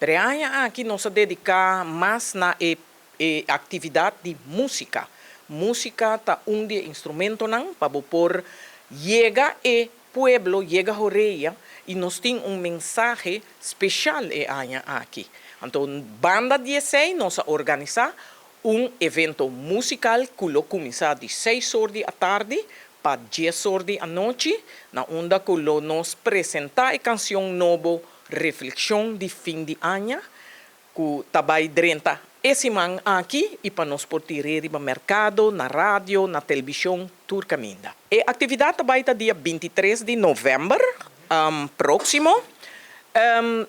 Pero e aña aki nos a dedica mas na e actividad di musica. Musica ta un di e instrumentonan pa bo por yega e pueblo, yega horea y nos tin un mensahe special e aña aki. Anto banda di esey nos a organisa un evento musical cu lo cuminsa di 6 or di atardi pa 10 or di anochi, na unda cu lo nos presenta e cancion nobo "Reflexion di Fin di Aña", cu ta bay drenta e siman aki y pa nos por tira riba mercado, na radio, na television, tur caminda. E actividad ta bay ta dia 23 di november proximo.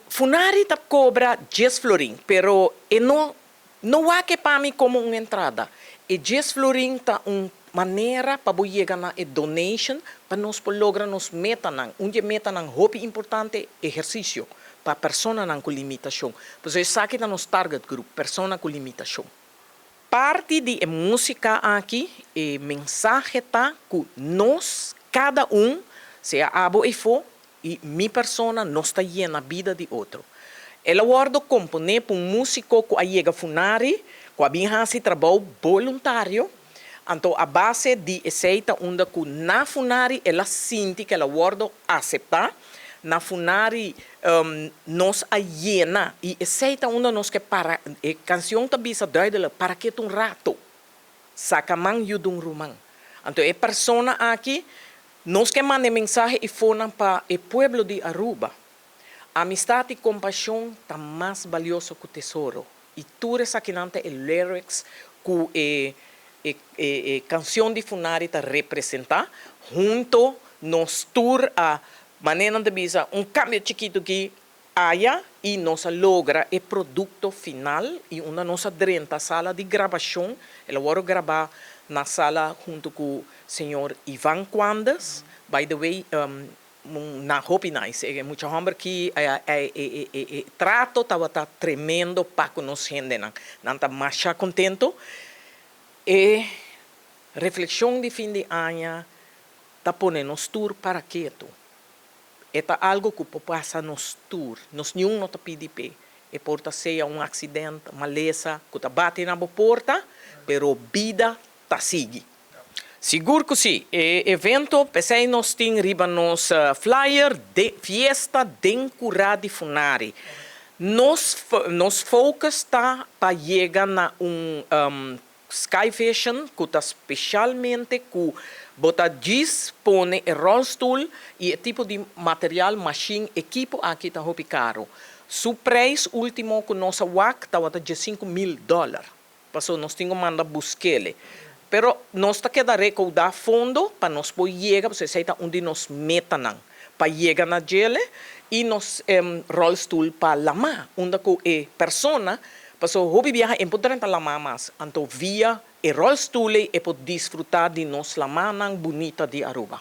Funari ta cobra 10 florin, pero e no wak pa mi como un entrada. E 10 florin ta un manera pa bo yega na e donation pa nos por logra nos metanan. Un di e metanan hopi importante, ehercicio pa personanan cu limitacion. Pues esaki ta nos target group, persona cu limitacion. Parti di e musica aki, e mensahe ta cu nos, cada un, sea abo eyfo y mi persona, nos ta yena bida di otro. El a wordo compone pa un musico cu a yega Funari, cu a bin haci trabou voluntario. Anto, a base di esey ta unda cu na Funari el a sinti cu el a wordo acepta. Na Funari nos a yena y esey ta unda nos ke para e cancion ta bisa duidelijk: para keto un rato. Saca man yuda un ruman. Anto, e persona aki nos ke manda mensahe eyfonan pa e pueblo di Aruba. Amistad y compasion ta mas valioso cu tesoro. Y tur esakinan ta e lyrics cu e cancion di Funari ta representa. Hunto nos tur a manera di bisa un cambio chikito cu aya y nos a logra e producto final y unda nos a drenta sala di grabacion, el a wordo graba na sala hunto cu señor Ivan Quandes. By the way, na hopi nice, mucha homber cu e trato tabata tremendo pa cu nos hendenan. Nan ta masha contento. E "Reflexion di Fin di Aña" ta pone nos tur para keto. E ta algo cu por pasa nos tur. Nos ningun no ta pidi p'e. E por ta sea un accidente, malesa, cu ta bate na bo porta, pero bida ta sigui. Sigur cu si. E evento, pesey nos tin riba nos flyer di fiesta den cura di Funari. Nos focus ta pa yega na un Sky Vision, cu ta specialmente cu bo ta dispone e rolstoel y e tipo di material, machine, equipo aki ta hopi caro. Su prijs ultimo cu nos a wak tabata di 5 mil dollar. Paso nos tin cu manda busk'e. Pero nos ta keda recauda fondo pa nos por yega, paso esey ta un di nos metanan, pa yega na dje y nos rolstoel pa lama, unda cu e persona, paso hopi biaha e no por drenta lama mas, anto via e rolstoel e por disfruta di nos lamanan bunita di Aruba.